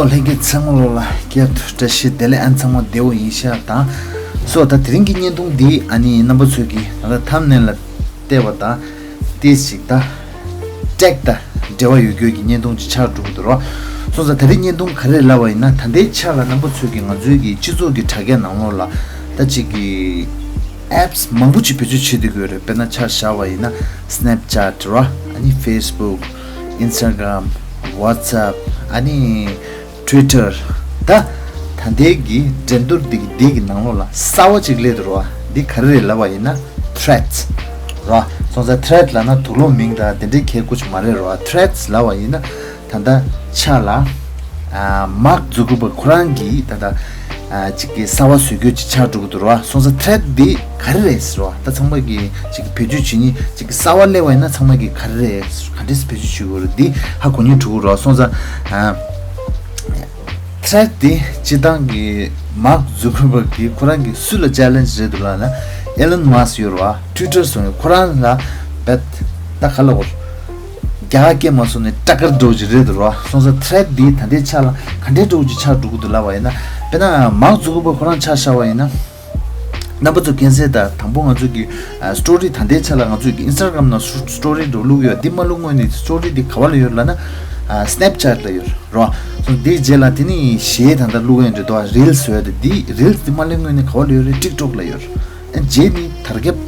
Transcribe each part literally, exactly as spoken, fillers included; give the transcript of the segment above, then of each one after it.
ལྷན་རྒྱས་ཚང་མ་ལོ་ལ་སྐྱབས་བཀྲ་ཤིས་བདེ་ལེགས། ཨ་ཚང་མ་བདེ་བོ་ཡིན་ཤག་དང་། སོ་ད་དེ་རིང་གི་བརྙན་ཐུང་འདི་ཨ་ནི་རྣམ་པ་ཚོས་ཀྱི་ད་ལྟ་ཐམ་ནེལ་ལ་བལྟས་པ་དང་ཏིས་ཅིག་ད་ཊེག་དང་འབྲེལ་བ་ཡོད་རྒྱུ་གི་བརྙན་ཐུང་ཅིག་ཆགས་འགྲོ་གི་འདུག་རོ། སོང་ཙང་ད་རིང་བརྙན་ཐུང་ག་རེ་ལབ་པ་ཡིན་ན། ད་ལྟའི་ཆ་ལ་རྣམ་པ་ཚོས་ཀྱི་ང་ཚོའི་གི་སྤྱི་ཚོགས་ཀྱི་དྲ་རྒྱ་ནང་ལོགས་ལ་ད་ཅིག་གི་ཨེབ་སི་མང་པོ་ཅིག་བེད་སྤྱོད་བྱེད་བསྡད་ཀྱི་ཡོད་རེད། དཔེར་ན་ཆ་བཞག་པ་ཡིན་ན་སི་ནེབ་ཅེཊ་རོ། ཨ་ནི་ཕེ་སི་བུག་ཨིན་སི་ཊ་གྷ་རམ། ཝ་ཊི་སི་ཨེབ། ཨ་ནི་ཊུའི་ཊར། ད་ད་ལྟའི་གི་འགྲན་བསྡུར་འདི་གི་འདི་གི་ནང་ལོགས་ལ་གསར་བ་ཅིག་སླེབས་འདུག་རོ། འདི་ག་རེ་རེད་ལབ་པ་ཡིན་ན་ཐི་རེཌ་སི་རོ། སོང་ཙང་ཐི་རེཌ་སི་ལབ་ན་དུག་སློག་མིང་དང་དེ་འདྲའི་ཁྱད་ཁུ་ཅིག་མ་རེད་རོ། ཐི་རེཌ་སི་ལབ་པ་ཡིན་ན་ད་ལྟ་ཆ་ལ་ཨ་མཱག་ཛུ་ཀར་བྷག་ཁོ་རང་གིས་ད་ལྟ་ཨ་ཅིག་གི་གསར་བ་བཟོ་རྒྱུ་ཅིག་ཆགས་འགྲོ་གི་འདུག་རོ། སོང་ཙང་ཐི་རེཌ་སི་འདི་ག་རེ་རེད་ཟེར་བ། ད་ཚང་མ་གིས་ཅིག་བེད་སྤྱོད་བྱེད་མཁན་ཅིག་གི་གསར་བ་སླེབས་པ་ཡིན་ན་ཚང་མ་གིས་ག་རེ་རེད་ག་འདྲས་བེད་སྤྱོད་བྱེད་དགོས་རེད་འདི་ཧ་གོ་མཁན་འགྲོ་གི་རོ། སོང་ཙང་ཨ་ཐི་རེཌ་སི་འདི་སྤྱིར་བཏང་གི་མཱག་ཛུ་ཀར་བྷག་གིས་ཁོ་རང་གིས་སུ་ལ་ཅེ་ལེན་ཇི་རེད་འདུག་ལབ་ན་ཨེ་ལོན་མཱ་སི་ཡོད་རེད་བ། ཊུའི་ཊར་བཟོ་མཁན་ཁོ་རང་ལ་བེད་ད་ག་ལ་བོར། རྒྱ་གར་སྐད་མ་སོང་ནས་སྐྲག་དཀར་འདྲ་བོ་ཅིག་རེད་འདུག་རོ། སོང་ཙང་ཐི་རེཌ་སི་འདི་ད་ལྟའི་ཆ་ལ་ག་འདྲའི་འདྲ་བོ་ཅིག་ཆགས་འགྲོ་གི་འདུག་ལབ་པ་ཡིན་ན། དཔེར་ན་མཱག་ཛུ་ཀར་བྷག་ཁོ་རང་ཆ་བཞག་པ་ཡིན་ན། རྣམ་པ་ཚོ་མཁྱེན་གསལ་ལྟར་དང་པོ་ང་ཚོ་གི་ཨ་སི་ཊོ་རི་ད་ལྟའི་ཆ་ལ་ང་ཚོ་གི་ཨིན་སི་ཊ་གྷ་རམ་ནང་སི་ཊོ་རི་འདྲ་བོ་བླུག་ཡོད། འདི་མ་བླུག་སྔོན་ནས་སི་ཊོ་རི་འདི་ག་བ་ལ་ཡོད་ལབ་ན་ཨ་སི་ནེབ་ཅེཊ་ལ་ཡོད་རོ། སོ་འདིའི་རྗེས་ལ་དེ་ནི་གཞས་ད་ལྟ་བླུག་ཡོད་འདྲ་འདུག་རིལ་སི་ཡོད་དེ། འདི་རིལ་སི་འདི་མ་སླེབས་སྔོན་ནས་ག་བ་ལ་ཡོད་རེད། ཊིག་ཊོག་ལ་ཡོད་རེད། རྗེས་ནི་དར་ཁྱབ་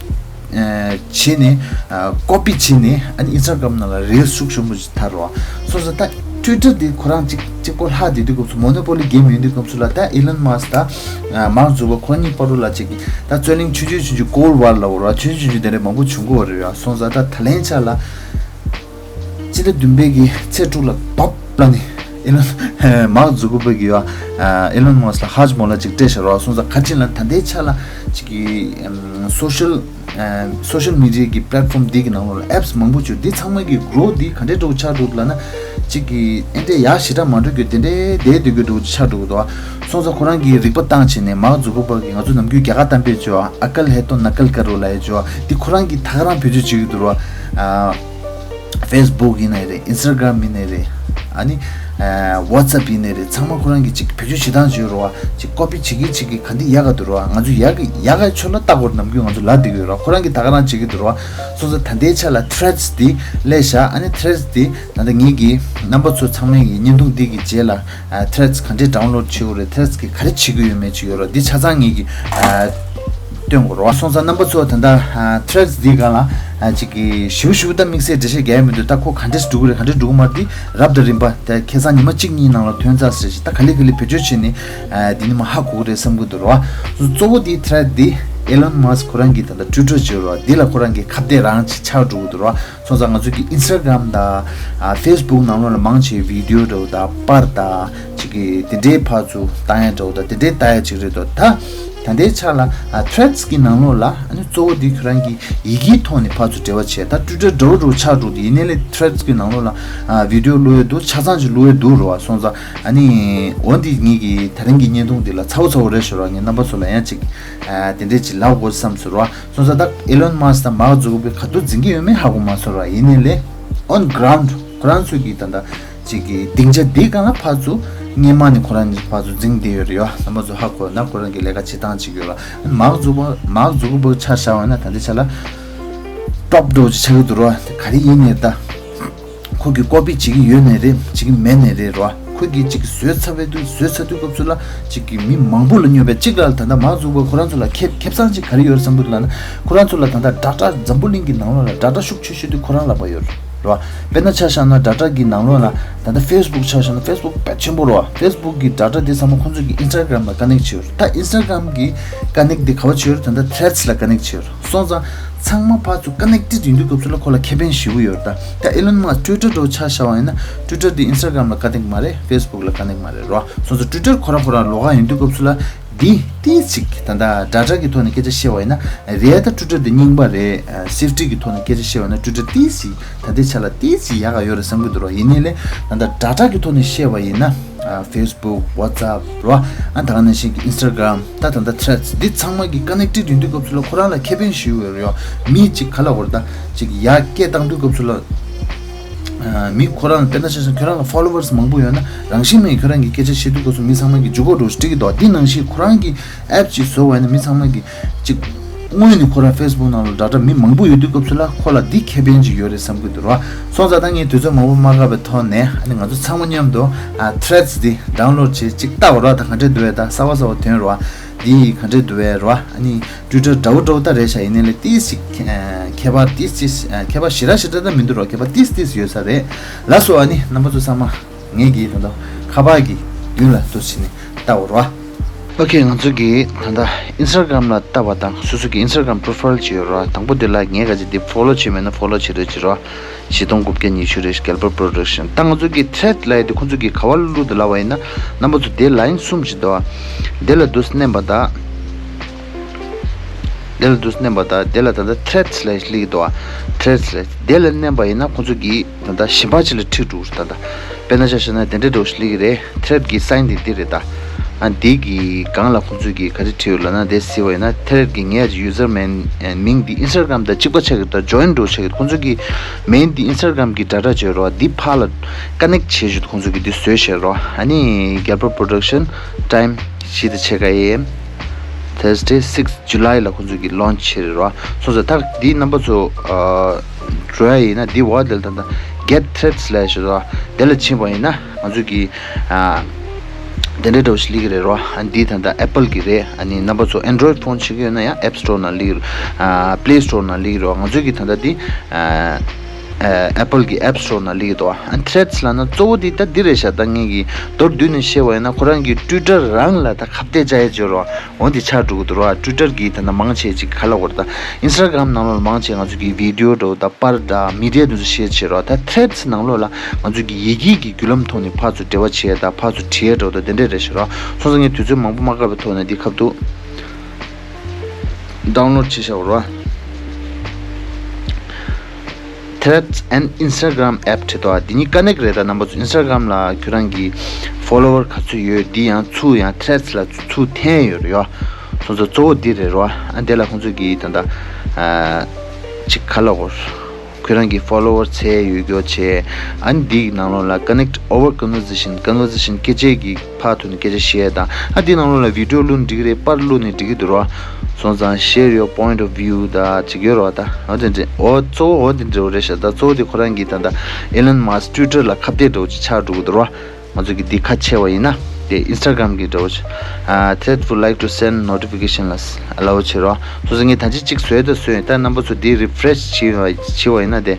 ཨ་བྱས་ནས་ཨ་ཀོ་པི་བྱས་ནས་ཨ་ནི་ཨིན་སི་ཊ་གྷ་རམ་ནང་ལ་རིལ་སི་ཤུགས་ཆེན་པོ་ཞིག་དར་བ། སོང་ཙང་ད་ཊུའི་ཊར་འདི་ཁོ་རང་གཅིག་གཅིག་པོ་ལྷག་བསྡད་དུས་སྐབས་སུ་མོ་ནོ་པོ་ལི་གེམ་ཡོད་དུས་སྐབས་སུ་ལ་ད་ཨེ་ལོན་མཱ་སི་དང་ཨ་མཱག་ཛུ་ཀར་བྷག་ཁོ་གཉིས་བར་དུ་ལ་གཅིག་གི་ད་རྩོད་གླེང་ཆུང་ཆུང་ཆུང་ཆུང་ཀོལ་ཝར་ལ་འོར་བ་ཆུང་ཆུང་ཆུང་ཆུང་དེ་འདྲ་མང་པོ་བྱུང་གི་ཡོད་རེད་ཡ། སོང་ཙང་ད་ད་ལན་ཆ་ལ། སྤྱི་ཟླ་བདུན་པའི་གི་ཚེས་དྲུག་ལ་བབ་ལ་ནི་ཨེ་ལོན་མཱག་ཛུ་ཀར་བྷག་གིས་ཡ་ཨེ་ལོན་མཱ་སི་ལ་ཧ་ཅང་མོ་ལ་ཅིག་སྤྲད་བཞག་རོགས། སོང་ཙང་ག་ཅིག་ལ་ད་ལྟའི་ཆ་ལ་ཅིག་གི་སོ་ཤལ་སོ་ཤལ་མི་ཌི་ཡ་གི་པི་ལེ་ཊི་ཕོམ་འདི་གི་ནང་ལོགས་ལ་ཨེབ་སི་མང་པོ་བྱུང་། འདི་ཚང་མ་གི་གྷི་རོ་ཐི་འདི་ག་འདྲའི་འགྲོ་ཆགས་འགྲོ་ལབ་ན་ཅིག་གི་ཨེ་འདྲའི་ཡག་ཞེ་དྲག་མ་འགྲོ་རྒྱུ་དེ་འདྲའི་བསྡད་སྡོད་རྒྱུ་འགྲོ་ཆགས་འགྲོ་གི་འདུག་སོང་ཙང་ཁོ་རང་གིས་རིག་པ་བཏང་བྱས་ནས་མཱག་ཛུ་ཀར་བྷག་གིས་ང་ཚོ་ནམ་རྒྱུན་རྒྱ་གར་གཏམ་དཔེ་བྱས་པ་ཨ་ཀལ་ཧེ་ཏོ་ན་ཀལ་ཀ་རོ་ལབ་ཡ་བྱས་པ་འདི་ཁོ་རང་གིས་ད་ག་རང་བེད་སྤྱོད་བྱེད་ཀྱི་འདུག་རོགས། ཕེ་སི་བུག་ཡིན་ནའི་རེད། ཨིན་སི་ཊ་གྷ་རམ་ཡིན་ནའི་རེད། ཨ་ནི་ཝ་ཊི་སི་ཨེབ་ཡིན་ནའི་རེད། ཚང་མ་ཁོ་རང་གིས་ཅིག་བེད་སྤྱོད་བྱེད་སྟངས་བྱེད་རོགས། ཅིག་ཀོ་པི་བྱེད་ཀྱི་བྱེད་ཀྱི་ག་འདི་ཡག་ག་འདུག་རོགས། ང་ཚོ་ཡག་གི་ཡག་ག་ཆོ་ལ་ལྟ་དགོས་ནམ་རྒྱུན་ང་ཚོ་ལབ་བསྡད་ཀྱི་ཡོད་རོགས། ཁོ་རང་གིས་ད་ག་རང་བྱེད་ཀྱི་འདུག་རོགས། སོང་ཙང་ད་ལྟའི་ཆ་ལ་ཐི་རེཌ་སི་འདི་སླེབས་ཤག་ཨ་ནི་ཐི་རེཌ་སི་འདི་ད་ལྟ་ངེད་ཀྱིས་རྣམ་པ་ཚོ་ཚང་མས་ཀྱི་བརྙན་ཐུང་འདི་གི་རྗེས་ལ་ཐི་རེཌ་སི་ག་འདྲས་ཌའུན་ལོཌ་བྱེད་དགོས་རེད། ཐི་རེཌ་སི་གིས་ག་རེ་བྱེད་ཀྱི་ཡོད་མེད་ཅིག་ཡོད་རོགས། འདི་ཆ་ཚང་ངེད་ཀྱིས་སྟོན་དགོས་རེད་བ། སོང་ཙང་རྣམ་པ་ཚོ་ད་ལྟ་ཨ་ཐི་རེཌ་སི་འདིའི་སྒང་ལ་ཨ་ཅིག་གི་ཞིབ་ཞིབ་ད་དམིགས་བསལ་འགྲེལ་བཤད་རྒྱག་ཡ་མི་འདུག་ད་ཁོ་ག་འདྲས་འགྲོ་གི་རེད་ག་འདྲས་འགྲོ་གི་མ་རེད་འདི་རབ་དང་རིམ་པ་ད་ཁ་སང་ཉི་མ་གཅིག་གཉིས་ནང་ལ་ཐོན་ཚར་ཟེར་ཞིག་ད་ག་ལེ་ག་ལེ་བེད་སྤྱོད་བྱས་ནས་ཨ་འདི་ནི་མ་ཧ་གོ་གི་རེད་བསམ་གི་འདུག་རེད་བ། གཙོ་བོ་འདི་ཐི་རེཌ་སི་འདི་ཨེ་ལོན་མཱ་སི་ཁོ་རང་གིས་ད་ལྟ་ཊུའི་ཊར་བྱས་རེད་བ། འདི་ལ་ཁོ་རང་གི་ཁ་གཏད་རང་ཅིག་ཆགས་འགྲོ་གི་འདུག་རེད་བ། སོང་ཙང་ང་ཚོ་གི་ཨིན་སི་ཊ་གྷ་རམ་དང་ཨ་ཕེ་སི་བུག་ནང་ལོགས་ལ་མང་ཆེ་བི་ཌི་ཡོ་འདྲ་བོ་དང་པར་དང་ཅིག་གི་དེ་འདྲའི་ཕར་ཚུར་བཏང་ཡ་འདྲ་བོ་དང་དེ་འདྲའི་ལྟ་ཡ་ཅིག་རེད་དོ། ད་ད་ལྟའི་ཆ་ལ་ཨ་ཐི་རེཌ་སི་གི་ནང་ལོགས་ལ་ཨ་ནི་གཙོ་བོ་འདི་ཁྱོད་རང་གི་ཡི་གེའི་ཐོག་ནས་ཕར་ཚུར་འབྲེལ་བ་བྱས། ད་ཊུའི་ཊར་འདྲ་བོ་འདྲ་བོ་ཆགས་འགྲོ་དུས་ཡིན་ནའི་ལས་ཐི་རེཌ་སི་གི་ནང་ལོགས་ལ་ཨ་བི་ཌི་ཡོ་བླུག་ཡ་འདུག་ཆ་ཚང་ཅིག་བླུག་ཡ་འདུག་རེད་བ། སོང་ཙང་ཨ་ནི་འོ་འདི་ངེད་ཀྱི་ད་རིང་གི་བརྙན་ཐུང་འདི་ལ་ཚ་བོ་ཚ་བོ་རེད་ཤོད་ར། ངས་རྣམ་པ་ཚོ་ལ་ཡང་ཅིག་ཨ་དེ་འདྲས་ཅིག་ལབ་དགོས་བསམ་སོང་ར། སོང་ཙང་ད་ཨེ་ལོན་མཱ་སི་དང་མཱག་ཛུ་ཀར་བྷག་ག་དུས་འཛིང་གི་ཡོད་མེད་ཧ་གོ་མ་སོང་ར། ཡིན་ནའི་ལས་on ground ཁོ་རང་ཚོས་ཀྱི་ད་ལྟ་ཅིག་གི་སྡིངས་ཆ་འདི་སྒང་ལ་ཕར་ཚུར་སྔོན་མ་ནས་ཁོ་རང་གཉིས་ཕར་ཚུར་འཛིང་བསྡད་ཡོད་རེད་ཡ། རྣམ་པ་ཚོ་ཧ་གོ་ན་ཁོ་རང་གི་ལས་ཀ་བྱེད་སྟངས་ཅིག་ཡོད་ར། མཱག་ཛུ་ཀར་མཱག་ཛུ་ཀར་བྷག་ཆ་བཞག་པ་ན་ད་ལྟའི་ཆ་ལ་ཊོབ་འདྲ་བོ་ཅིག་ཆགས་ཀྱི་འདུག་ར། ག་རེ་ཡིན་ནའི་ད། ཁོ་གིས་ཀོ་པི་བྱེད་ཀྱི་ཡོད་ནའི་རེད་བྱེད་ཀྱི་མེད་ནའི་རེད་རོ། ཁོ་གིས་ཅིག་བཟོས་ཚར་བའི་དུས་བཟོས་ཚར་དུས་སྐབས་སུ་ལ་ཅིག་གི་མི་མང་པོ་ལ་སྙོབ་པའི་གཅིག་ལ་ད་ལྟ་མཱག་ཛུ་ཀར་བྷག་ཁོ་རང་ཚོ་ལ་ཁེ་ཁེ་བཟང་ཅིག་ག་རེ་ཡོད་རེད་བསམ་གི་འདུག་ལབ་ན། ཁོ་རང་ཚོ་ལ་ད་ལྟ་ཌ་ཊ་འཛམ་བུ་གླིང་གི་ནང་ལོགས་ལ་ཌ་ཊ་ཤུགས་ཆེ་ཤོས་དེ་ཁོ་རང་ལག་པ་ཡོད་རེད་རོ། དཔེར་ན་ཆ་བཞག་ན་ཌ་ཊ་གི་ནང་ལོགས་ལ་ད་ལྟ་ཕེ་སི་བུག་ཆ་བཞག་ན་ཕེ་སི་བུག་དཔེ་ཆེན་པོ་རོ། ཕེ་སི་བུག་གི་ཌ་ཊ་དེ་ཚང་མ་ཁོ་ཚོ་གི་ཨིན་སི་ཊ་གྷ་རམ་ལ་ཀ་ནེག་བྱས་ཡོད་རེད། ད་ཨིན་སི་ཊ་གྷ་རམ་གི་ཀ་ནེག་དེ་ག་བ་བྱས་ཡོད་རེད། ད་ལྟ་ཐི་རེཌ་སི་ལ་ཀ་ནེག་བྱས་ཡོད་རེད། སོང་ཙང་ཚང་མ་ཕར་ཚུར་ཀ་ནེག་ཊེཌ་ཡིན་དུས་སྐབས་སུ་ལ་ཁོ་ལ་ཁེ་ཕན་ཞེ་པོ་ཡོད་རེད། ད་ད་ཨེ་ལོན་མཱ་སི་ཊུའི་ཊར་འདྲ་བོ་ཆ་བཞག་པ་ཡིན་ན་ཊུའི་ཊར་འདི་ཨིན་སི་ཊ་གྷ་རམ་ལ་ཀ་ནེག་མ་རེད། ཕེ་སི་བུག་ལ་ཀ་ནེག་མ་རེད་རོ། སོང་ཙང་ཊུའི་ཊར་ཁོ་རང་ཁོ་རང་ལོགས་ཀ་ཡིན་དུས་སྐབས་སུ་ལ་འདི་ཏིས་ཅིག་ད་ལྟ་ཌ་ཊ་གི་ཐོག་ནས་སྐད་ཆ་བཤད་པ་ཡིན་ན་རེད། ད་ཊུའི་ཊར་འདི་རྙིང་པ་རེད། སེབ་ཊི་གི་ཐོག་ནས་སྐད་ཆ་བཤད་པ་ཡིན་ན་ཊུའི་ཊར་ཏིས་ཅིག་ད་ལྟའི་ཆ་ལ་ཏིས་ཅིག་ཡག་ག་ཡོད་རེད་བསམ་གི་འདུག་རོ། ཡིན་ནའི་ལས་ད་ལྟ་ཌ་ཊ་གི་ཐོག་ནས་བཤད་པ་ཡིན་ན། ཕེ་སི་བུག་ཝ་ཊི་སི་ཨེབ་རོ། ཨ་ད་ག་ནང་བཞིན་གྱི་ཨིན་སི་ཊ་གྷ་རམ་ད་ད་ལྟ་ཐི་རེཌ་སི་འདི་ཚང་མ་གི་ཀ་ནེག་ཊེཌ་ཡིན་དུས་སྐབས་སུ་ལ་ཁོ་རང་ལ་ཁེ་ཕན་ཞེ་པོ་ཡོད་རེད་ཡོ། མི་གཅིག་ག་ལ་བོར་ད་ཅིག་ཡར་སྐད་བཏང་དུས་སྐབས་སུ་ལ་ མི་ཁོ་རང་དཔེར་ན་ཆ་བཞག་ཁྱོད་རང་ལ་ཕོ་ལོ་ཝར་མང་པོ་ཡོད་ན། རང་བཞིན་མེད་ཁྱོད་རང་གི་སྐད་ཆ་བཤད་དུས་སྐབས་སུ་མི་ཚང་མ་གི་འཇུག་སྒོ་འགྲོ་འགྲིག་གི་འདུག་འདི་ནང་བཞིན་ཁོ་རང་གི་ཨེབ་ཅིག་བཟོ་བ་ཡིན་ན་མི་ཚང་མ་གི་ཅིག་སྔོན་ནས་ཁོ་རང་ཕེ་སི་བུག་ནང་ལ་འདྲ་འདྲ་མི་མང་པོ་ཡོད་དུས་སྐབས་སུ་ལ་ཁོ་ལ་འདི་ཁེ་ཕན་ཅིག་ཡོད་རེད་བསམ་གི་འདུག་ར། སོང་ཙང་ད་ངས་དུས་ཚོད་མང་པོ་མ་བཀག་པའི་ཐོག་ནས་ཨ་ནི་ང་ཚོ་ཚང་མ་མཉམ་དུ་ཨ་ཐི་རེཌ་འདི་ཌའུན་ལོཌ་བྱེད་ཅིག་ལྟ་བ་ར། ད་ག་འདྲས་འདུག་བས། ད་གསར་པ་གསར་པ་ཐོན་ར། འདི་ག་འདྲས་འདུག་བས་ར། ཨ་ནི་ཊུའི་ཊར་འདྲ་བོ་འདྲ་བོ་ད་རེད་ཤག་ཡིན་ནའི་ལས་ཏིས་ཅིག་ཁྱད་པར་ཏིས་ཏིས་ཁྱད་པར་ཞེ་དྲག་ཞེ་དྲག་ད་མི་འདུག་ར། ཁྱད་པར་ཏིས་ཏིས་ཡོད་ས་རེད། ལགས་སོ། ཨ་ནི་རྣམ་པ་ཚོ་ཚང་མ། ངེད་ཀྱིས་ད་ལྟ་ཁ་པར་གྱི་མདུན་ལ་འདུག་བྱས་ནས་ལྟ་བར་བ། ཨོ་ཁེ། ང་ཚོ་གིས་ད་ལྟ་ཨིན་སི་ཊ་གྷ་རམ་ལ་ལྟ་བ་དང་། སོ་སོ་གི་ཨིན་སི་ཊ་གྷ་རམ་པོ་རོ་ཕ་ཡིལ་ཅིག་ཡོད་ར། དང་པོ་དེ་ལ་ངས་ག་ཅིག་འདི་ཕོ་ལོ་བྱས་མེད་ན་ཕོ་ལོ་བྱེད་རོགས་བྱེད་རོགས། བཞི་སྟོང་དགུ་བརྒྱ་ཉི་ཤུ་རེ། གེལ་པར་པོ་རོ་ཌག་ཤན། ད་ང་ཚོ་གི་ཐི་རེཌ་ལབ་ཡ་དེ་ཁོང་ཚོ་གིས་ག་བ་ལ་བླུགས་འདུག་ལབ་པ་ཡིན་ན། རྣམ་པ་ཚོ་དེ་ལའིན་གསུམ་ཞིག་འདུག་བ། དེ་ལ་འདུག་སེ་མནན་པ་དང་། དེ་ལ་འདུག་སེ་མནན་པ་དང་། དེ་ལ་ད་ལྟ་ཐི་རེཌ་ལབ་ཡ་ཞིག་སླེབས་ཀྱི་འདུག་བ། ཐི་རེཌ་ལབ་ཡ་དེ་ལ་མནན་པ་ཡིན་ན་ཁོང་ཚོ་གིས་ད་ལྟ་གཞན་པ་ཅིག་ལ་ཁྲིད་འགྲོ་གི་རེད། ད་ལྟ་དཔེར་ན་ཆ་བཞག་ན་དེ་འདྲ་འདྲ་བོ་ཞིག་སླེབས་ཀྱི་རེད། ཐི་རེཌ་གི་སའིན་དེ་འདི་རེད་ད། ཨ་འདི་གི་སྒང་ལ་ཁོང་ཚོས་གི་ག་རེ་བྲིས་ཡོད་ལབ་ན། དེ་གཟིགས་པ་ཡིན་ན་ཐི་རེཌ་གི་ངའི་ཡུ་ཛར་མིང་འདི་ཨིན་སི་ཊ་གྷ་རམ་དང་གཅིག་པ་ཆགས་ཀྱི་རེད། ད་ཇོ་ཡིན་འགྲོ་ཆགས་ཀྱི་རེད། ཁོང་ཚོ་གི་མིང་འདི་ཨིན་སི་ཊ་གྷ་རམ་གི་ཌ་ཊ་བྱས་རོགས། འདི་ཕར་ལ་ཀ་ནེག་བྱེད་ཞུ། ཁོང་ཚོ་གི་འདི་བཟོས་བྱས་རོགས། ཨ་ནི་གེལ་པར་པོ་རོ་ཌག་ཤན། ཊའིམ་བཞི་དང་ཕྱེད་ཀ་ཨེ་ཨེམ། Thursday six July ལ་ཁོང་ཚོ་གི་ལོན་ཆི་བྱེད་རེད་རོགས། སོང་ཙང་ད་འདི་རྣམ་པ་ཚོ་ཨ་འགྲོ་ཡ་ཡིན་ན་འདི་འོག་དེ་ལ་ད་ལྟ་གེཊ་ཐི་རེཌ་ལབ་ཡ་ཞིག་རོགས། དེ་ལ་ཕྱིན་པ་ཡིན་ན་ང་ཚོ་གི་ཨ་དེ་འདྲའི་འདྲ་བོ་ཞིག་སླེབས་ཀྱི་རེད་རོ། ཨ་འདི་ད་ལྟ་ཨེ་པལ་གི་རེད། ཨ་ནི་རྣམ་པ་ཚོ་ཨེན་ཌོ་རོ་ཡིཌ་ཕོན་བྱེད་ཀྱི་ཡོད་ན་ཡང་ཨེབ་སི་ཊོར་ནང་སླེབས་ཀྱི་རེད། ཨ་པི་ལེ་སི་ཊོར་ནང་སླེབས་ཀྱི་རེད་རོ། ང་ཚོ་གི་ད་ལྟ་འདི་ཨ་ཨ་ཨེ་པལ་གི་ཨེབ་སི་ཊོར་ནང་སླེབས་ཀྱི་འདུག་ཨ་ཐི་རེཌ་ལབ་ན་གཙོ་བོ་འདི་ད་འདི་རེད་ཤག་ད་ངས་གི་མདོར་བསྡུས་ནས་བཤད་པ་ཡིན་ན་ཁོ་རང་གི་ཊུའི་ཊར་རང་ལ་ད་ཁ་གཏད་བཅག་ཡ་བྱེད་རོ། འོ་འདི་ཆགས་འགྲོ་གི་འདུག་རོ། ཊུའི་ཊར་གི་ད་ལྟ་མང་ཆེ་ཅིག་ག་ལབ་དགོས་རེད། ད་ཨིན་སི་ཊ་གྷ་རམ་ནང་ལོགས་ལ་མང་ཆེ་ང་ཚོ་གི་བི་ཌི་ཡོ་འདྲ་བོ་དང་པར་དང་མི་ཌི་ཡ་འདི་ཚོ་ཤེར་བྱེད་རོགས། ད་ཐི་རེཌ་ནང་ལོགས་ལ་ང་ཚོ་གི་ཡི་གེ་གི་བརྒྱུད་ལམ་ཐོག་ནས་ཕར་ཚུར་འབྲེལ་བ་བྱེད་ཡ་དང་ཕར་ཚུར་བྲིས་ཡ་འདྲ་བོ་དང་དེ་འདྲས་རེད་ཤག་རོགས། སོང་ཙང་ངས་དུས་ཚོད་མང་པོ་མ་བཀག་པའི་ཐོག་ནས་འདི་ཁ་ཐུག་ཌའུན་ལོཌ་བྱེད་བཞག་རོགས། Threads and Instagram app བྲིས་འདུག་འདི་གཉིས་ཀ་ནེག་རེད། ད་རྣམ་པ་ཚོ་ཨིན་སི་ཊ་གྷ་རམ་ལ་ཁྱོད་རང་གི་ཕོ་ལོ་ཝར་ག་ཚོད་ཡོད། འདི་ཡང་ཚུར་ཡང་ཐི་རེཌ་ལ་ཚུར་འཐེན་ཡོད་རེད་ཡོ། སོང་ཙང་གཙོ་བོ་འདི་རེད་རོ། ཨ་འདི་ལ་ཁོང་ཚོ་གིས་ད་ལྟ་ཨ་ཅིག་ག་ལབ་དགོས། ཁྱོད་རང་གི་ཕོ་ལོ་ཝར་ཚད་ཡོད་རྒྱུ་བྱས། ཨ་ནི་འདི་གི་ནང་ལོགས་ལ་connect over conversation, conversation སྐད་ཆའི་གི་ཕར་ཐུག་ནས་སྐད་ཆ་བཤད་ཡ་དང་། ཨ་འདི་ནང་ལོགས་ལ་བི་ཌི་ཡོ་བླུགས་ནས་འགྲིག་གི་རེད། པར་བླུགས་ནས་འགྲིག་གི་འདུག་རོ། སོང་ཙང་share your point of view ད་ཅིག་ཡོད་རོ། ད་འོ་དེ་འདྲ། འོ་གཙོ་བོ་འོ་དེ་འདྲ་རེད་ཤག་ད་གཙོ་བོ་དེ་ཁོ་རང་གིས་ད་ལྟ་ཨི་ལན་མཱ་སི་ཊུའི་ཊར་ལ་ཁ་གཏད་འདྲ་བོ་ཅིག་ཆགས་འགྲོ་གི་འདུག་རོ། ང་ཚོ་གི་འདི་ཁ་ཕྱེ་བ་ཡིན་ན་དེ་ཨིན་སི་ཊ་གྷ་རམ་གི་འདྲ་བོ་ཅིག་ཨ་Threads would like to send notification ལ་ལབ་པ་བྱེད་རོགས། སོ་སོ་ངས་ད་ཅི་གཅིག་བཟོས་ད་བཟོས་ཡིན། ད་རྣམ་པ་ཚོ་འདི་རི་ཕི་རེ་ཤི་བྱེད་བ་བྱེད་བ་ཡིན་ན་དེ་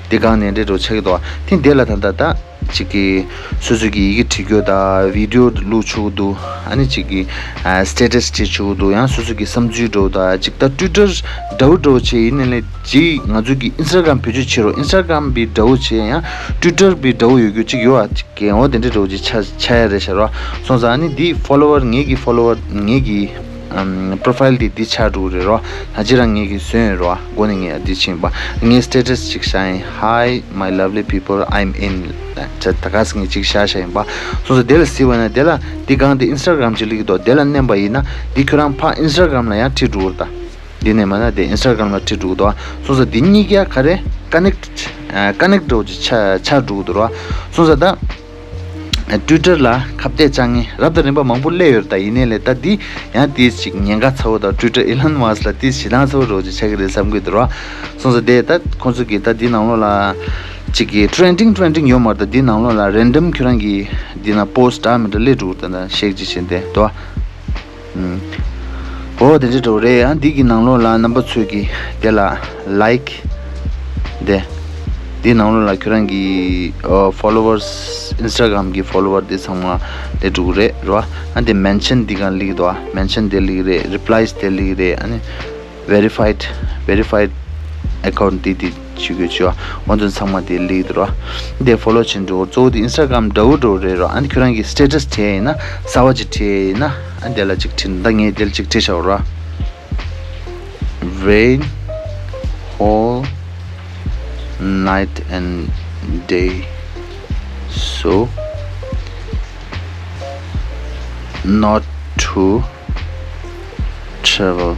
འདི་སྒང་ནས་འདྲ་འདྲ་བོ་ཆགས་ཀྱི་འདུག་དེ་འདི་ལ་ད་ད་ད་ཅིག་གི་སོ་སོ་གི་ཡི་གེ་བྲིས་རྒྱུ་དང་བི་ཌི་ཡོ་བླུགས་ཆོག་གི་འདུག་ཨ་ནི་ཅིག་གི་ཨ་སི་ཊེ་ཊས་བྲིས་ཆོག་གི་འདུག་ཡང་སོ་སོ་གི་བསམ་ཚུལ་འདྲ་བོ་དང་ཅིག་ད་ཊུའི་ཊར་འདྲ་བོ་འདྲ་བོ་བྱས་ཡིན་ནའི་ལས་ཅིག་ང་ཚོ་གི་ཨིན་སི་ཊ་གྷ་རམ་བེད་སྤྱོད་བྱེད་རོགས། ཨིན་སི་ཊ་གྷ་རམ་པའི་འདྲ་བོ་བྱས་ཡང་ཊུའི་ཊར་པའི་འདྲ་བོ་ཡོད་རྒྱུ་ཅིག་ཡོད་ཨ། ཅིག་གི་འོ་དེ་འདྲའི་འདྲ་བོ་ཅིག་ཆགས་ཆགས་ཡ་རེད་ཤག་རོ། སོང་ཙང་ཨ་ནི་འདི་ཕོ་ལོ་ཝར་ངེད་ཀྱི་ཕོ་ལོ་ཝར་ངེད་ཀྱི་ཨམ་པོ་རོ་ཕ་ཡིལ་འདི་འདི་ཆགས་འགྲོ་གི་རེད་རོ། ད་ཅི་རང་ངེད་ཀྱིས་བཟོས་ཡོད་རོ། འགོ་ནས་ངས་འདི་ཕྱིན་པ། ངས་སི་ཊེ་ཊས་ཅིག་བཞག་ཡིན། Hi my lovely people, I'm in. ད་ད་ག་སེ་ངས་ཅིག་བཞག་བཞག་ཡིན་པ། སོང་ཙང་དེ་ལ་གཟིགས་པ་ན་དེ་ལ་འདི་སྒང་དེ་ཨིན་སི་ཊ་གྷ་རམ་ཅིག་སླེབས་ཀྱི་འདུག་དེ་ལ་མནན་པ་ཡིན་ན་འདི་ཁྱོད་རང་ཕར་ཨིན་སི་ཊ་གྷ་རམ་ལ་ཡང་ཁྲིད་འགྲོ་གི་རེད་ད། འདི་ནས་མ་ན་དེ་ཨིན་སི་ཊ་གྷ་རམ་ལ་ཁྲིད་འགྲོ་གི་འདུག་སོང་ཙང་འདི་གཉིས་ཀ་ག་རེ་ཀ་ནེག་ཀ་ནེག་འདྲ་བོ་ཅིག་ཆགས་ཆགས་འགྲོ་གི་འདུག་རོ། སོང་ཙང་ད་ཊུའི་ཊར་ལ་ཁ་གཏད་བཅག་མཁན་རབ་དང་རིམ་པ་མང་པོ་སླེབས་ཡོད་རེད། ད་ཡིན་ནའི་ལས་ད་འདི་ཡང་ཏིས་ཅིག་ཉེན་ཁ་ཚ་བོ་དང་། ཊུའི་ཊར་ཨི་ལན་མཱ་སི་ལ་ཏིས་ཞེད་སྣང་ཚ་བོ་འདྲ་བོ་ཅིག་ཆགས་ཀྱི་རེད་བསམ་གྱི་འདུག་རོ། སོང་ཙང་དེ་ད་ཁོང་ཚོ་གིས་ད་འདི་ནང་ལོགས་ལ་ཅིག་གི་ཊེན་ཌིང་ཊེན་ཌིང་ཡོད་མ་རེད། ད་འདི་ནང་ལོགས་ལ་རེན་ཌམ་ཁྱོད་རང་གི་འདི་ན་པོ་སི་ཊི་འདྲ་མི་འདྲ་སླེབས་འགྲོ་གི་རེད། ད་ཤེག་ཅིག་བྱས་ཏེ་དོ། ཨོ་དེ་འདྲ་འདྲ་བོ་རེད། ཡང་འདི་གི་ནང་ལོགས་ལ་རྣམ་པ་ཚོས་ཀྱི་དེ་ལ་ལའིཀ་དེ། འདི་ནང་ལོགས་ལ་ཁྱོད་རང་གི་ཨོ་ཕོ་ལོ་ཝར་སི་ཨིན་སི་ཊ་གྷ་རམ་གི་ཕོ་ལོ་ཝར་དེ་ཚང་མ་དེ་འགྲོ་གི་རེད་རོ། ཨ་འདི་མེན་ཤན་འདི་གང་སླེབས་ཀྱི་འདུག་མེན་ཤན་དེ་སླེབས་ཀྱི་རེད། རི་པི་ལའིས་དེ་སླེབས་ཀྱི་རེད། ཨ་ནི་ཝེ་རི་ཕའིཌ་ཝེ་རི་ཕའིཌ་ཨེ་ཀའུན་ཊི་དེ་དེ་བྱེད་དགོས་བྱེད་པ་འོ་འདི་ཚང་མ་དེ་སླེབས་ཀྱི་འདུག་རོ། དེ་ཕོ་ལོ་བྱེད་འགྲོ་གཙོ་བོ་དེ་ཨིན་སི་ཊ་གྷ་རམ་འདྲ་བོ་འདྲ་བོ་རེད་རོ། ཨ་ནི་ཁྱོད་རང་གི་སི་ཊེ་ཊས་བྲིས་ཡིན་ན་གསར་པ་ཅིག་བྲིས་ཡིན་ན་ཨ་འདི་ལ་ཅིག་བྲིས། ད་ངས་དེ་ལ་ཅིག་བྲིས་བཞག་རོ། Rain whole night and day, so not to travel.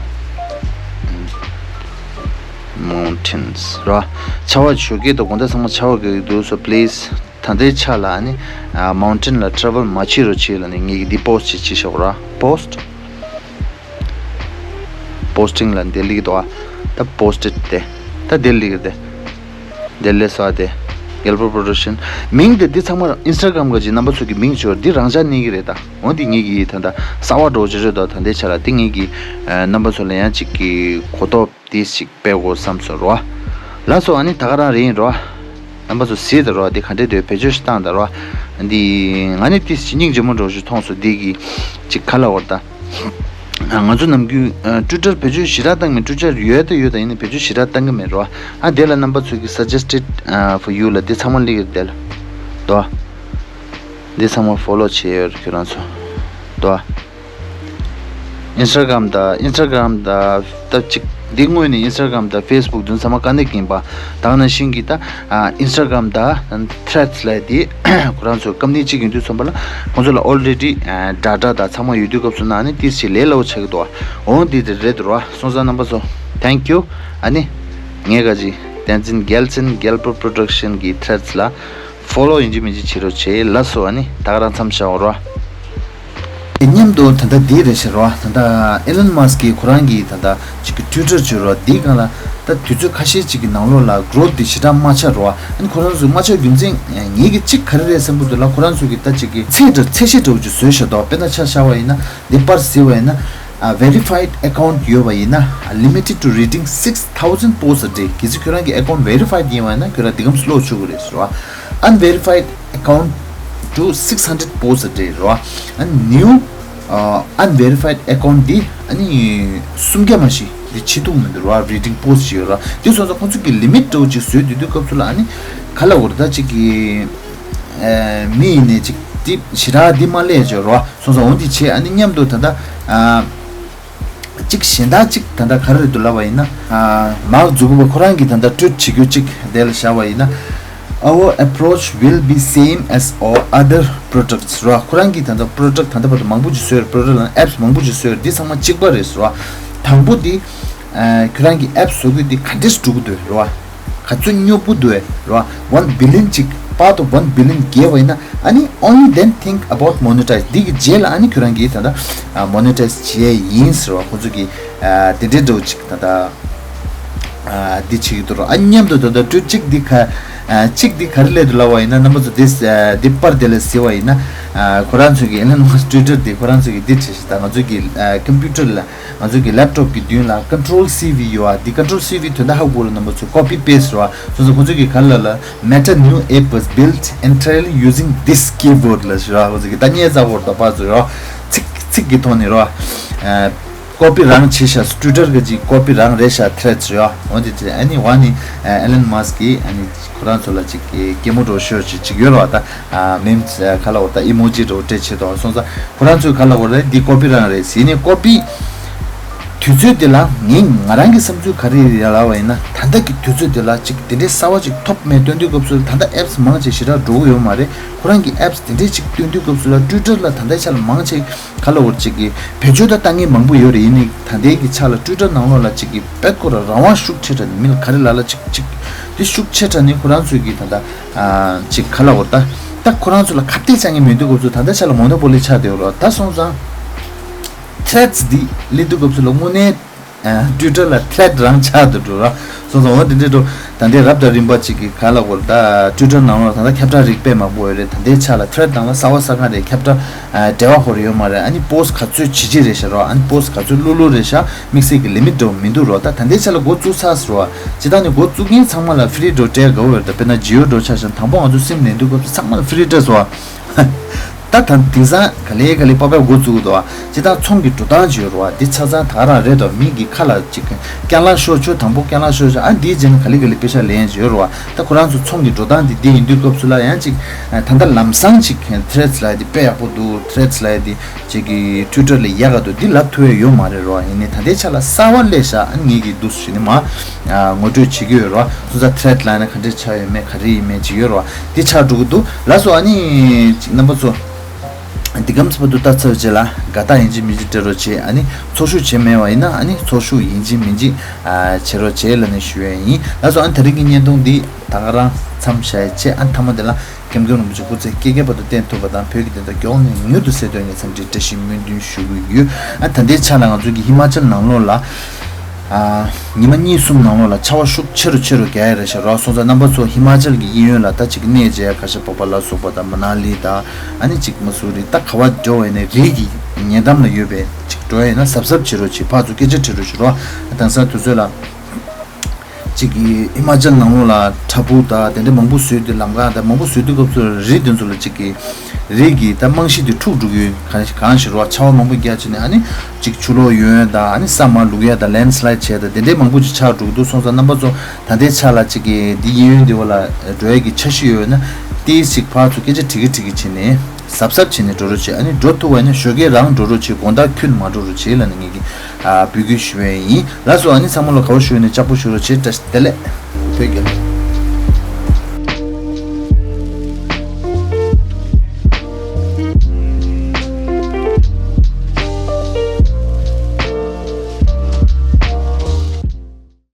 Mountains ར། ཆར་པ་ཞོགས་ཀས་དང་དགོང་དག་ཚང་མ་ཆར་པ་རྒྱག་གི་འདུག་སོ། Please ད་ལྟའི་ཆ་ལ་ཨ་ནི་mountain ལ་travel མ་བྱེད་རོགས་བྱེད་ལབ་ནས་ངས་ཀྱི་འདི་post ཅིག་བྱས་ཤག་ར། Post posting ལ་འདི་ལིག་འདུག་ཨ། ད་posted དེ། ད་འདི་ལིག་དེ། འདི་ལས་སོ་དེ། Galpro Production མིང་དེ་འདི་ཚང་མ་Instagram ག་ཅིག་རྣམ་པ་ཚོ་གི་མིང་བྱོས་འདི་རང་འཇགས་གནས་ཀྱི་རེད་ད། འོ་འདི་ངས་ཀྱི་ད་ད་གསར་པ་འགྲོ་ཅི་རེད་ད། ད་ལྟའི་ཆ་ལ་འདི་ངས་ཀྱི་རྣམ་པ་ཚོ་ལ་ཡང་ཅིག་གི་གོ་རྟོགས་དེ་ཞིག་སྤེལ་དགོས་བསམ་སོང་རོ། ལགས་སོ། ཨ་ནི་ད་ག་རང་རེད་ཡིན་རོ། རྣམ་པ་ཚོ་གཟིགས་དང་རོ། འདི་ག་འདྲས་འདུག་བེད་སྤྱོད་ཞིག་བཏང་དང་རོ། འདི་ང་ནི་ཏིས་ཅི་སྙིང་རྗེ་མོ་འགྲོ་ཞིག་མཐོང་སོང་། འདི་གི་ཅིག་ག་ལ་བར་ད། ང་ཚོ་ནམ་རྒྱུན་Twitter བེད་སྤྱོད་ཞེ་དྲག་བཏང་མེད། Twitter ཡོད་ད་ཡོད་ད་ཡིན་ནི་བེད་སྤྱོད་ཞེ་དྲག་བཏང་གི་མེད་རོ། ཨ་དེ་ལ་རྣམ་པ་ཚོ་གི་suggested for you ལ་འདི་ཚང་མ་ལིག་དེ་ལ་དོ། འདི་ཚང་མ་follow བྱས་ཡོད་ཁྱོད་རང་ཚོ་དོ། Instagram དང་Instagram དང་ད་ཅིག་འདི་སྔོན་ནས་Instagram དང་Facebook དུ་ཚང་མ་ཀ་ནེག་ཡིན་པ། ད་ག་ནང་བཞིན་གྱི་ད་Instagram དང་Threads ལ་དེ་ཁོ་རང་ཚོ་company གཅིག་ཡིན་དུས་ཙམ་པ་ལ་ཁོང་ཚོ་ལ་already data དང་ཚང་མ་ཡོད་དུས་སྐབས་སུ་ན་ནི་ཏིས་ཞིག་ལས་སླ་བོ་ཆགས་ཀྱི་འདུག་འོང་འདི་དེ་རེད་འདུག་ར། སོང་ཙང་རྣམ་པ་ཚོ་thank you། ཨ་ནི་ངས་ག་ཅི་བསྟན་འཛིན་རྒྱལ་མཚན་Galpro Production གི་Threads ལ་follow ཡིན་གཅིག་མིན་གཅིག་བྱེད་རོགས་བྱེད། ལགས་སོ། ཨ་ནི་ད་ག་རང་མཚམས་བཞག་འོ་རོ། མཉམ་དུ་ད་ལྟ་འདི་རེད་ཤག་རོ། ད་ལྟ་Elon Musk གིས་ཁོ་རང་གི་ད་ལྟ་ཅིག་གི་Twitter བརྗོད་རོ། འདིའི་སྒང་ལ་ད་དུས་ཚོད་ཁ་ཤས་ཅིག་གི་ནང་ལོགས་ལ་growth འདི་ཞེ་དྲག་མ་ཆགས་རོ། ཨ་ནི་ཁོ་རང་ཚོས་མ་ཆགས་རྒྱུ་མཚན་ངེད་ཀྱི་གཅིག་ག་རེ་རེད་བསམ་གྱི་འདུག་ལ། ཁོ་རང་ཚོ་གི་ད་ཅིག་གི་ཚད་འདྲ་ཚད་གཞི་འདྲ་བོ་ཅིག་བཟོས་ཤག་དོ། དཔེར་ན་ཆ་བཞག་པ་ཡིན་ན་འདི་པར་གཟིགས་པ་ཡིན་ན། ཨ་verified account ཡོད་པ་ཡིན་ན་limited to reading six thousand posts a day། གལ་སྲིད་ཁྱོད་རང་གི་account verified ཡིན་པ་ཡིན་ན་ཁྱོད་རང་འདི་གམ་slow ཆོག་གི་རེད་ཟེར་བ། Unverified account to six hundred posts a day རེད་བ། ཨ་new ཨ་unverified account འདི་ཨ་ནི་སུམ་བརྒྱ་མ་ཞིག་འདི་བྱེད་ཐུབ་མི་འདུག་རེད་བ། reading post ཞིག་ཡོད་རེད་བ། དེ་སོང་ཙང་ཁོང་ཚོ་གི་limit འདྲ་བོ་ཅིག་བཟོས་དུས་དུས་སྐབས་སུ་ལ་ཨ་ནི་ག་ལ་འོར་ད་ཅིག་གི་ཨ་མི་ཡིན་ནས་ཅིག་འདི་ཞེ་དྲག་འདི་མ་ལས་ཅིག་རེད་བ། སོང་ཙང་འོ་འདི་བྱས་ཨ་ནི་མཉམ་དུ་ད་ལྟ་ཨ། གཅིག་གཞན་དག་གཅིག་ད་ལྟ་ག་རེ་རེད་འདུག་ལབ་པ་ཡིན་ན། ཨ་Mark Zuckerberg ཁོ་རང་གིས་ད་ལྟ་tweet བྱེད་རྒྱུ་གཅིག་དེ་ལ་བཞག་པ་ཡིན་ན། Our approach will be same as all other products ར། ཁོ་རང་གིས་ད་ལྟ་product ད་ལྟ་བར་དུ་མང་པོ་ཅིག་བཟོས་རེད། product ལ་apps མང་པོ་ཅིག་བཟོས་རེད། འདི་ཚང་མ་གཅིག་པ་རེད་ཟེར་བ། དང་པོ་འདི་ཨ་ཁྱོད་རང་གིས་apps བཟོ་རྒྱུ་འདི་ག་འདྲས་འགྲོ་གི་འདུག་ར། ག་ཚོད་རྙོག་པོ་འདུག་ར། one billion ཅིག་part of one billion བརྒལ་བ་ཡིན་ན། ཨ་ནི་only then think about monetize འདི་གི་རྗེས་ལ་ཨ་ནི་ཁྱོད་རང་གིས་ད་ལྟ་ཨ་monetize བྱས་ཡིན་ཟེར་བ། ཁོ་ཚོ་གིས་ཨ་དེ་འདྲའི་འདྲ་བོ་ཅིག་ད་ལྟ་ཨ་འདི་བྱེད་ཀྱི་འདུག་ར། ཨ་མཉམ་དུ་ད་ལྟ་ཊུ་ཊར་གཅིག་འདི་ག་ཨ་གཅིག་འདི་ག་རེ་སླེབས་འདུག་ལབ་པ་ཡིན་ན། རྣམ་པ་ཚོ་འདི་ཨ་འདི་པར་དེ་ལ་གཟིགས་པ་ཡིན་ན། ཨ་ཁོ་རང་ཚོ་གི་Elon Musk Twitter འདི་ཁོ་རང་ཚོ་གི་འདི་བྱས་ཤག་ད་ང་ཚོ་གི་ཨ་computer ལ། ང་ཚོ་གི་laptop གི་མདུན་ལ་control C V ཡོད་ཨ། འདི་control C V དོན་དག་ཧ་གོ་ལ་རྣམ་པ་ཚོས་copy paste ར། སོ་སོ་ཁོ་ཚོ་གི་ག་ལ་ལ་Meta new app was built entirely using this keyboard ལ་ཞུ་ར། ཁོ་ཚོ་གི་ད་ཉེ་ཚ་བོར་ད་པ་ཚོ་ར། ཚིག་ཚིག་གི་ཐོག་ནས་ར། copy རང་བྱེད་ཤག Twitter གི་ཅིག་copy རང་རེད་ཤག Threads ར། འོན་ཏེ་ཨ་ནི་ཝ་ནི་Elon Musk གི་ཨ་ནི་ཁོ་རང་ཚོ་ལ་ཅིག་གི་སྐྱེ་མོ་འགྲོ་ཤོར་ཅིག་ཅིག་ཡོད་ར། ད་memes ག་ལ་འོ་ད་emoji འགྲོ་སྤྲད་བྱེད་དོ་སོང་ཙང་། ཁོ་རང་ཚོས་ག་ལ་འོ་རེད། འདི་copy རང་རེད་ཟེར་ནས་copy། དུས་ཚོད་དེ་ལ་ངས་ང་རང་གི་བསམ་ཚུལ་ག་རེ་རེད་ལབ་པ་ཡིན་ན། ད་ལྟ་གི་དུས་ཚོད་དེ་ལ་ཅིག་དེ་འདྲའི་གསར་བ་ཅིག་ཐོབ་མེད་སྟོན་དུས་སྐབས་སུ་ལ། ད་ལྟ་apps མང་ཆེ་ཞེ་དྲག་འགྲོ་གི་ཡོད་མ་རེད། ཁོ་རང་གི་apps དེ་འདྲའི་ཅིག་སྟོན་དུས་སྐབས་སུ་ལ་Twitter ལ་ད་ལྟའི་ཆ་ལ་མང་ཆེ་ག་ལ་འོར་ཅིག་གི་བེད་སྤྱོད་ད་ལྟ་ངས་མང་པོ་ཡོད་རེད། ཡིན་ནའི་ད་ལྟའི་གི་ཆ་ལ་Twitter ནང་ལོགས་ལ་ཅིག་གི་དཔེ་ཁོ་རང་རང་དབང་ཤུགས་ཆེ་དྲགས་ནས་མི་ལ་ག་རེ་ལབ་ལ་ཅིག་ཅིག་དེ་ཤུགས་ཆེ་དྲགས་ནས་ཁོ་རང་ཚོས་གི་ད་ལྟ་ཅིག་ག་ལ་འོར་ད་ད་ཁོ་རང་ཚོ་ལ་ཁ་གཏད་བཅག་མཁན་མེད་དུས་སྐབས་སུ་ད་ལྟའི་ཆ་ལ་monopoly ཆགས་བསྡད་ཡོད་རེད། ད་སོང་ཙང་Threads འདི་སླེབས་དུས་སྐབས་སུ་ལ་དངོས་གནས་Twitter ལ་threat རང་ཆགས་འདུག་འགྲོ་ར། སོང་ཙང་འོ་དེ་འདྲའི་འགྲོ། ད་ལྟའི་རབ་དང་རིམ་པ་ཅིག་གི་ག་ལ་འོར་ད་Twitter ནང་ལ་ད་ལྟ་ཁྱབ་བསྒྲགས་རིགས་དཔེ་མང་པོ་ཡོད་རེད། ད་ལྟའི་ཆ་ལ་Threads ནང་ལ་གསར་བ་གསར་ཁང་རེད། ཁྱབ་བསྒྲགས་འབྲེལ་བ་ཧོར་ཡོད་མ་རེད། ཨ་ནི་post ག་ཚོད་བྱེད་ཅི་རེད་ཤག་རོ། ཨ་ནི་post ག་ཚོད་བླུག་བླུག་རེད་ཤག་དམིགས་བསལ་གྱི་limit འགྲོ་མི་འདུག་རོ། ད་ད་ལྟའི་ཆ་ལ་འགོ་བཙུགས་ཚར་སོང་རོ། སྤྱིར་བཏང་ནི་འགོ་བཙུགས་མཁན་ཚང་མ་ལ་free འགྲོ་སྤྲད་དགའ་བོ་ཡོད། ད་དཔེར་ན་Jio འགྲོ་ཆ་བཞག་དང་པོ་ང་ཚོ་sim ལེན་དུས་སྐབས་སུ་ཚང་མ་ལ་free སྤྲད་སོང་བ། ད་ད་དེང་སང་ག་ལེ་ག་ལེ་པ་པའི་འགོ་བཙུགས་འདུག་བ། སྤྱིར་བཏང་ཚོང་གི་འགྲོ་སྟངས་ཅིག་ཡོད་རེད་བ། འདི་ཆ་ཚང་ད་ག་རང་རེད་དོ། མི་གི་ཁ་ལ་ཅིག་རྐྱང་ལངས་ཤོར་ཆོག་དང་པོ་རྐྱང་ལངས་ཤོར་ཆོག་ཨ་འདིའི་རྗེས་ནས་ག་ལེ་ག་ལེ་པེ་ཤ་ལེན་ཅིག་ཡོད་རེད་བ། ད་ཁོ་རང་ཚོ་ཚོང་གི་འགྲོ་སྟངས་འདི་འདི་ཡིན་དུས་སྐབས་སུ་ལ་ཡང་ཅིག་ད་ལྟ་ལམ་སང་ཅིག་Threads ལབ་ཡ་འདི་དཔེ་ཡག་པོ་འདུག Threads ལབ་ཡ་འདི། ཅིག་གི་Twitter ལ་ཡག་ག་འདུག་འདི་ལབ་ཐུབ་ཡ་ཡོད་མ་རེད་རོ། ཡིན་ནའི་ད་ལྟའི་ཆ་ལ་གསར་བ་སླེབས་ཤག་ཨ་ངེད་ཀྱི་འདུག་ཞུས་ནས་མ་ཨ་ངོ་སྤྲོད་བྱེད་ཀྱི་ཡོད་རོ། སོང་ཙང་Threads ལབ་ན་ག་འདྲས་ཆགས་ཡོད་མེད་ག་རེ་ཡིན་མེད་ཅིག་ཡོད་རོ། འདི་ཆགས་འགྲོ་གི་འདུག་ལགས་སོ། ཨ་ནི་ཅིག་རྣམ་པ་ཚོ་ འདི་གམ་ཚོད་པ་དུ་ལྟ་ཚར་བའི་རྗེས་ལ་དགའ་རྟགས་ཡིན་གཅིག་མིན་གཅིག་སྤྲད་རོགས་བྱེད། ཨ་ནི་ཚོར་ཤུགས་བྱེད་མེད་པ་ཡིན་ན་ཨ་ནི་ཚོར་ཤུགས་ཡིན་གཅིག་མིན་གཅིག་ཨ་བྱེད་རོགས་བྱེད་ལབ་ནས་ཞུ་ཡས་ཡིན། ལགས་སོ། ཨ་ནི་དེ་རིང་གི་བརྙན་ཐུང་འདི་ད་ག་རང་མཚམས་བཞག་ཡས་བྱས། ཨ་ནི་མཐའ་མ་དེ་ལ་སྐྱབས་མགོན་རིན་པོ་ཆེ་སྐུ་ཚེ་བསྐལ་བརྒྱའི་བར་དུ་བརྟན་ཐུབ་པ་དང་བོད་ཀྱི་བདེན་མཐའ་མགྱོགས་ནས་མྱུར་དུ་གསལ་ཐུབ་ཡས་ཀྱི་འཚམས་འདྲིའི་བཀྲ་ཤིས་སྨོན་འདུན་ཞུ་གི་ཡོད། ཨ་ད་ལྟའི་ཆ་ལ་ང་ཚོ་གི་ཧི་མ་ཅལ་ནང་ལོགས་ལ། ཨ། ཉི་མ་གཉིས་གསུམ་ནང་ལོགས་ལ་ཆར་པ་ཤུགས་ཆེ་རུ་ཆེ་རུ་རྒྱག་ཡ་རེད་ཤག་རོགས། སོང་ཙང་རྣམ་པ་ཚོ་ཧི་མ་ཅལ་གྱི་གཡས་གཡོན་ལ་ད་ཅིག་གནས་མཇལ་ཁ་ཤས་བོ་པ་ལ་སོགས་པ་དང་མ་ན་ལི་དང་ཨ་ནི་ཅིག་མ་སུ་རི་ད་ག་བ་འགྲོ་བ་ཡིན་ན་རི་གི་ཉེ་འགྲམ་ལ་ཡོད་པའི་ཅིག་འགྲོ་ཡ་ཡིན་ན་གཟབ་གཟབ་བྱེད་རོགས་བྱེད། ཕར་ཚུར་སྐད་ཆ་དྲི་རོགས་བྱེད་རོགས། དེང་སང་དུས་ཚོད་ལ་ཅིག་གི་ཧི་མ་ཅལ་ནང་ལོགས་ལ་བྲག་ཕུག་དང་དེ་འདྲ་མང་པོ་བཟོས་དུས་ལམ་ཁ་དང་མང་པོ་བཟོས་དུས་སྐབས་སུ་རི་དེ་ཚོ་ལ་ཅིག་གི་རི་གི་ད་རྨང་གཞི་དེ་འཁྲུག་འགྲོ་གི་ཡོད། གང་གང་ཞིག་རོགས། ཆར་པ་མང་པོ་རྒྱག་བྱས་ནས་ཨ་ནི་ཅིག་ཆུ་ལོག་ཡོང་ཡ་དང་ཨ་ནི་ས་མར་ལུག་ཡ་དང་ལེན་སི་ལའིད་བྱས་དང་དེ་འདྲའི་མང་པོ་ཅིག་ཆགས་འགྲོ་གི་འདུག་སོང་ཙང་རྣམ་པ་ཚོ་ད་ལྟའི་ཆ་ལ་ཅིག་གི་འདི་གཡས་གཡོན་འདི་བ་ལ་འགྲོ་ཡ་གི་འཆར་གཞི་ཡོད་ན་ཏིས་ཅིག་ཕར་ཚུར་སྐད་ཆ་དྲི་གི་དྲི་གི་བྱས་ནས་གཟབ་གཟབ་བྱས་ནས་འགྲོ་རོགས་བྱེད། ཨ་ནི་འགྲོ་ཐུབ་པ་ཡིན་ན་ཞོགས་ཀས་རང་འགྲོ་རོགས་བྱེད། དགོང་དག་ཁྱོན་མ་འགྲོ་རོགས་བྱེད་ལབ་ནས་ངེད་ཀྱི་ཨ་འབོད་སྐུལ་ཞུ་བ་ཡིན། ལགས་སོ། ཨ་ནི་ཚང་མ་ལ་དགའ་བ་ཞུ་ནས་ལྕགས་པོ་ཞུ་རོགས་བྱེད། བཀྲ་ཤིས་བདེ་ལེགས། བོད་རྒྱལ།